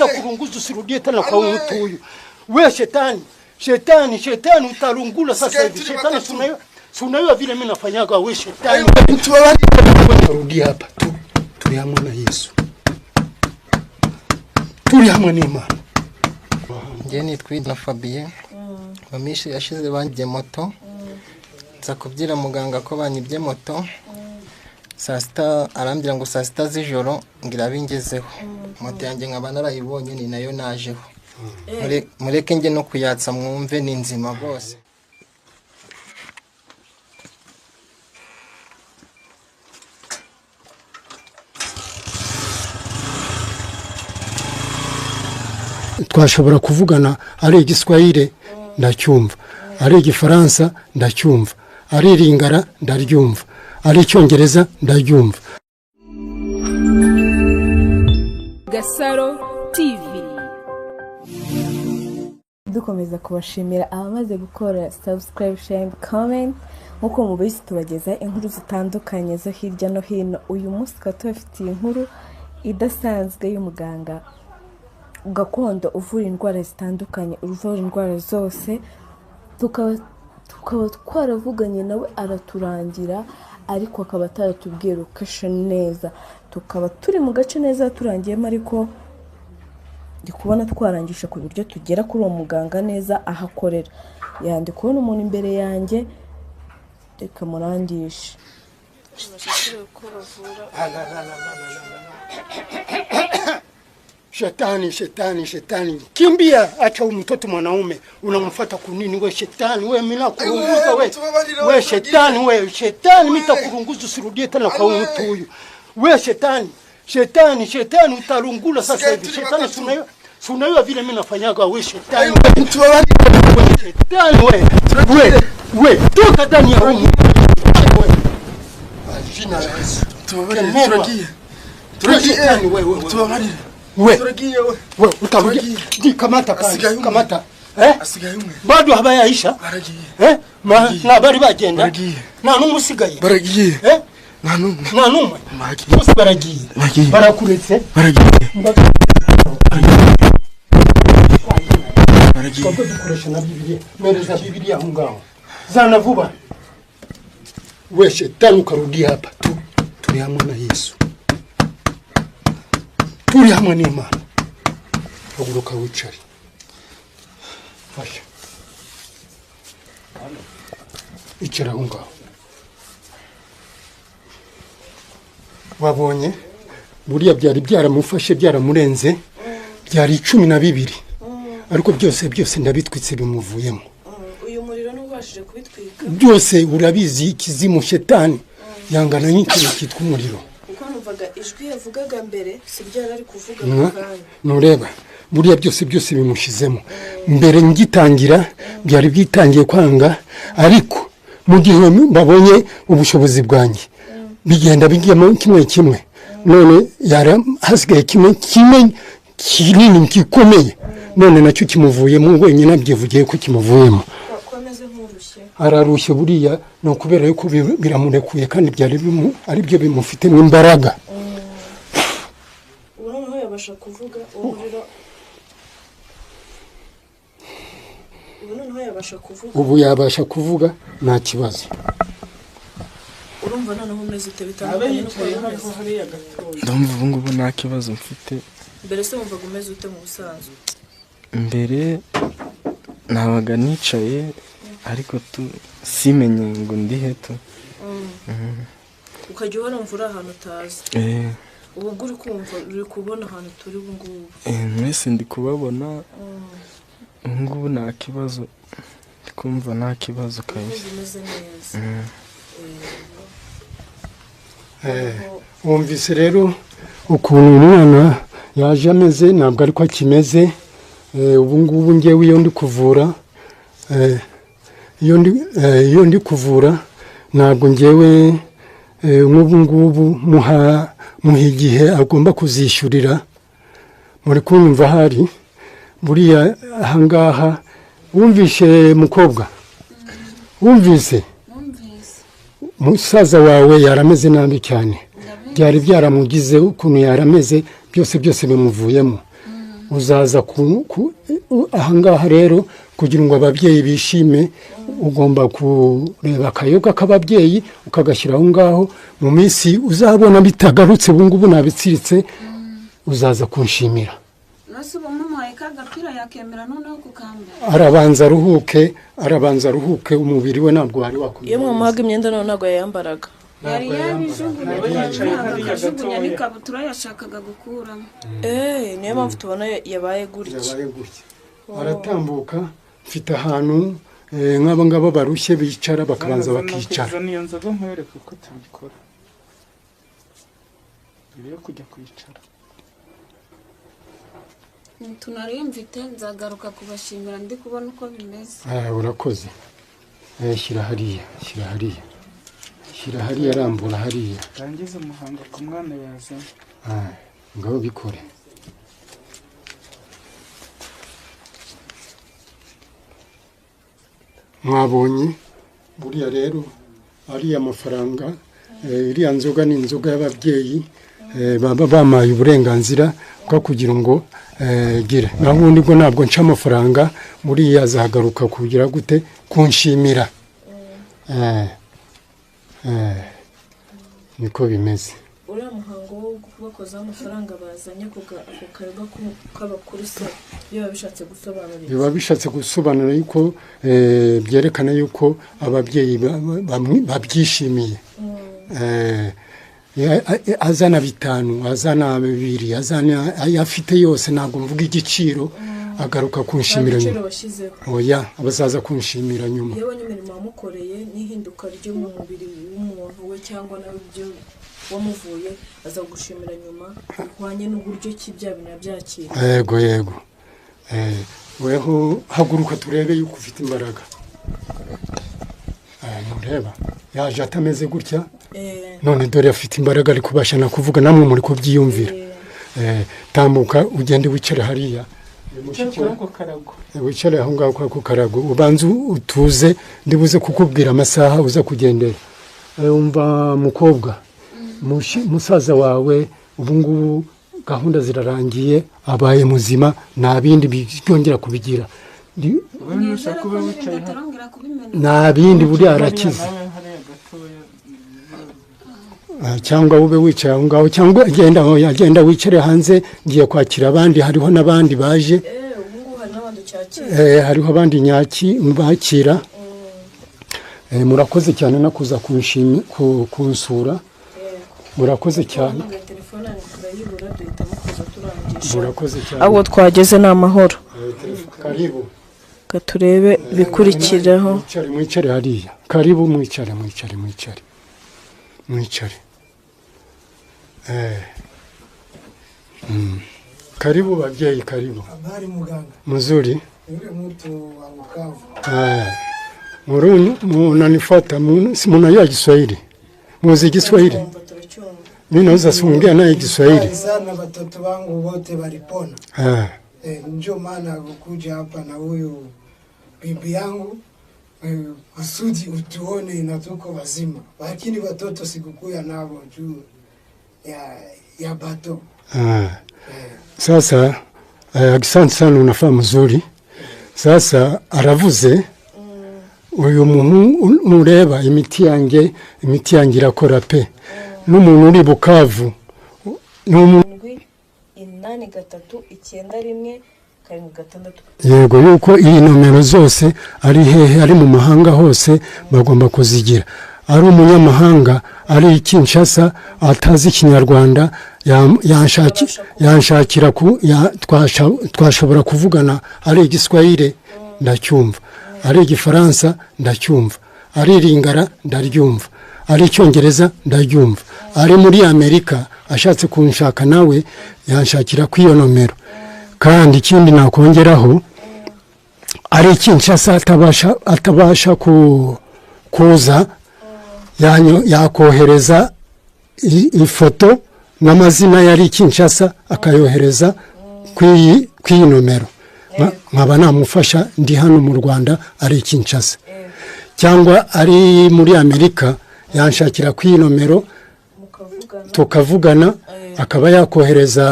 Mitakurunguza usirudie tena kwa huyu mtu huyu. We shetani, shetani, shetani utarungula sasa hivi. Shetani sunayo sunayo vile mimi nafanyaga we shetani. Rudi hapa tu. Turi hamwe na Yesu. Turi hamwe n'Imana. Njye nitwa na Fabien. Mu minsi yashize banyibye moto, nza kubwira muganga ko banyibye moto saa sita, arambwira ngo saa sita z'ijoro ngo irabingezeho. Moto yanjye nkaba narayibonye, ni nayo najeho. Mureke njye no kuyatsa mwumve ni nzima rwose. Twashobora kuvugana ari Igiswahili ndacyumva, ari Igifaransa ndacyumva, ari Iringara ndaryumva, ari Icyongereza ndaryumva. Gasaro TV. Dukomeza kubashimira abamaze gukora subscribe, share and comment. Nk'uko mubizi, tubageza inkuru zitandukanye zo hirya no hino. Uyu munsi tukaba tubafitiye inkuru idasanzwe y'umuganga gakondo uvura indwara zitandukanye, uvura indwara zose. Tukaba twaravuganye nawe araturangira, ariko akaba ataratubwiye location neza. Tukaba turi mu gace neza turangiyemo, ariko ndi kubona twarangije ku buryo tugera kuri uwo muganga neza aho akorera. Ndi kubona umuntu imbere yanjye, reka murangishe. Shetani, shetani, shetani, kimbia! Acha huyu mtoto mwanaume, unamfuata kunini we shetani? We mimi nakurunguza we, we shetani, we shetani, mimi nitakurunguza usirudie tena kwa huyu mtu huyu. We shetani, shetani, shetani utarungula sasa hivi. Shetani sunayo sunayo vile mimi nafanyaga we shetani, we shetani, we we we, toka ndani ya huyu we. Jina la Yesu. Tubabarire, turagiye. We shetani, we we we. Tubabarire. We Turagiye we. we utarudia. Turagiye. Di kamata pale. Asigaye umwe. Kamata. Eh? Asigaye umwe. Bado habayaisha. Baragiye. Eh? Ma na bari bagenda. Baragiye. Nta n'umwe usigaye. Baragiye. Eh? Nta n'umwe. Nta n'umwe. Baragiye. Bose baragiye. Baragiye. Barakuretse. Baragiye. Baragiye. Twabwo dukoresha na Bibiliya. Mereza Bibiliya aho ngaho. Zana vuba. We shetani ukarudia hapa tu. Turi hamwe na Yesu. Turi hamwe n'Imana. Haguruka wicare. Fasha. Icara aho ngaho. Wabonye buriya byari byaramufashe, byaramurenze, byari 12, ariko byose byose ndabitwitse, bimuvuyemo. Uyu muriro ntubashije kubitwika? Byose urabizi, ikizimu shetani yangana n'ikintu cyitwa umuriro. Kuko numvaga ijwi yavugaga mbere si ryo yari ari kuvuga. Nureba buriya byose byose bimushizemo. Mbere ngitangira byari byitangiye kwanga, ariko mu gihe babonye ubushobozi bwanjye bigenda bigiyemo kimwe kimwe. None yara hasigaye kimwe kimwe kinini gikomeye, none nacyo kimuvuyemo wenyine, abyivugiye ko kimuvuyemo. Ko ameze nk'urushye? Ararushye buriya ni ukubera yuko biramurekuye, kandi byari ari byo bimufitemo imbaraga. Ubu noneho yabasha kuvuga? Uwo muriro, ubu noneho yabasha kuvuga? Ubu yabasha kuvuga, nta kibazo. Urumva noneho umeze ute bitandukanye n'uko wari umeze? Ndumva ubu ngubu nta kibazo mfite. Mbere se wumvaga umeze ute mu busanzwe? Mbere nabaga nicaye, ariko tu simenye ngo ndihe tu. Ukajya uhora wumva uri ahantu utazi? Eh. Ubu ubwo uri kumva, uri kubona ahantu turi ubu ngubu? Eh, mwese ndi kubabona ubu ngubu, nta kibazo, ndi kumva nta kibazo kabisa. Urumva umeze neza? Wumvise rero ukuntu umwana yaje ameze, ntabwo ariko akimeze. Ubu ngubu ngewe iyo ndi kuvura, iyo ndi kuvura ntabwo ngewe, nk'ubu ngubu muha igihe agomba kuzishyurira. Muri kunyumva? Ahari buriya ahangaha wumvishe mukobwa, wumvise musaza wawe yarameze nabi cyane, byari byaramugize ukuntu yarameze, byose byose bimuvuyemo. Uzaza ahangaha rero kugira ngo ababyeyi bishime, ugomba kureba akayoga k'ababyeyi ukagashyira aho ngaho. Mu minsi uzabona bitagarutse, ubu ngubu nabitsiritse, uzaza kunshimira. Nose ubu mumuhaye ka gapira yakemera noneho kukambara? Arabanza aruhuke, arabanza aruhuke, umubiri we ntabwo wari wakomeye. Iyo mwamuhaga imyenda none ntabwo yayambaraga? Yari yabijugunye, akajugunya n'ikabutura yashakaga gukuramo. Eee, niyo mpamvu tubona yabaye gutya. Yabaye gutya, aratambuka. Mfite ahantu nk'aba ngaba barushye bicara, bakabanza bakicara. Zana iyo nzoga nkwereke uko tubikora mbere yo kujya kwicara. Tunariyo mfite, nzagaruka kubashimira ndi kubona uko bimeze. Ah, urakoze. Shyira hariya, shyira hariya, shyira hariya, arambura hariya. Rangiza umuhango ku mwana yazanye. Ah, ngaho bikore. Mwabonye buriya rero ariya mafaranga, iriya nzoga ni inzoga y'ababyeyi, baba bamaye uburenganzira bwo kugira ngo gira naho ubundi bwo ntabwo nca amafaranga. Buriya azagaruka kugira gute? Kunshimira. Niko bimeze. Uriya muhango wo kubakozaho amafaranga bazanye ku kayoga k'abakuru se biba bishatse gusobanura iki? Biba bishatse gusobanura yuko byerekana yuko ababyeyi babyishimiye. Azana 5, azana 2, azana ayo afite yose, ntabwo mvuga igiciro, agaruka Nta kunshimira giciro nyuma. washyizeho? Oya, abazaza kunshimira nyuma. Iyo abonye imirimo wamukoreye n'ihinduka ryo mu mubiri w'umuntu we cyangwa nawe ibyo wamuvuye, aza gushimira nyuma bihwanye n'uburyo ki bya bintu yabyakira. Yego, yego. Weho haguruka turebe yuko ufite imbaraga. Ntureba yaje atameze gutya, none dore afite imbaraga, ari kubasha na kuvuga, namwe muri kubyiyumvira. Tambuka ugende wicare hariya. Wicara kuri ako karago. Wicare aho ngaho kwa ku karago, ubanze utuze, ndibuze kukubwira amasaha uza kugendera. Umva mukobwa, musaza wawe ubu ngubu gahunda zirarangiye, abaye muzima, nta bindi byongera kubigira. Wowe nushaka ube wicaye hano. Atarongera kubimena. Nta bindi, buriya arakize. Nawe hariya gatoya. Cyangwa ube wicaye aho ngaho, cyangwa agenda aho, agenda wicare hanze, ngiye kwakira abandi, hariho n'abandi baje. Ubu ngubu hari n'abandi ucyakira? Hariho abandi nyaki bakira. Murakoze cyane no kuza kunsura, murakoze cyane. Wahamagaye telefone yanjye turayibura, duhitamo kuza turangisha. Murakoze cyane. Ahubwo twageze ni amahoro. Karibu. Reka turebe ibikurikiraho. Mwicare, mwicare hariya, karibu, mwicare, mwicare, mwicare, mwicare. Karibu babyeyi, karibu. Habari muganga. Mzuri. Yule mtu wa Bukavu. Munanifuata, munajua Kiswahili? Muzi Kiswahili? Twumva, turacyumva. Mimi naweza siongea naye Kiswahili. Furahi sana, watoto wangu wote walipona. Ndio maana kukuja hapa na huyu bibi yangu kusudi utuone na tuko wazima, lakini watoto sikukuya nabo juu ya bato. Sasa asante sana, unafaa mzuri. Sasa aravuze uyu muntu nureba imiti yanjye, imiti yanjye irakora pe, n'umuntu uri Bukavu n'umuntu 7 8 3 9 1 7 6. Yego, yuko iyi nomero zose ari hehe, ari mu mahanga hose bagomba kuzigira. Ari umunyamahanga ari i Kinshasa atazi Ikinyarwanda, yanshakira twashobora kuvugana. Ari Igiswahili ndacyumva, ari Igifaransa ndacyumva, ari Iringara ndaryumva, ari Icyongereza ndaryumva. Ari muri Amerika ashatse kunshaka nawe yanshakira kuri iyo nomero. Kandi ikindi nakongeraho, ari Kinshasa atabasha kuza, yakohereza ifoto n'amazina yari Kinshasa, akayohereza kw'iyi nomero, nkaba namufasha ndi hano mu Rwanda ari Kinshasa, cyangwa ari muri Amerika yanshakira kw'iyi nomero Mukavugana. tukavugana, akaba yakohereza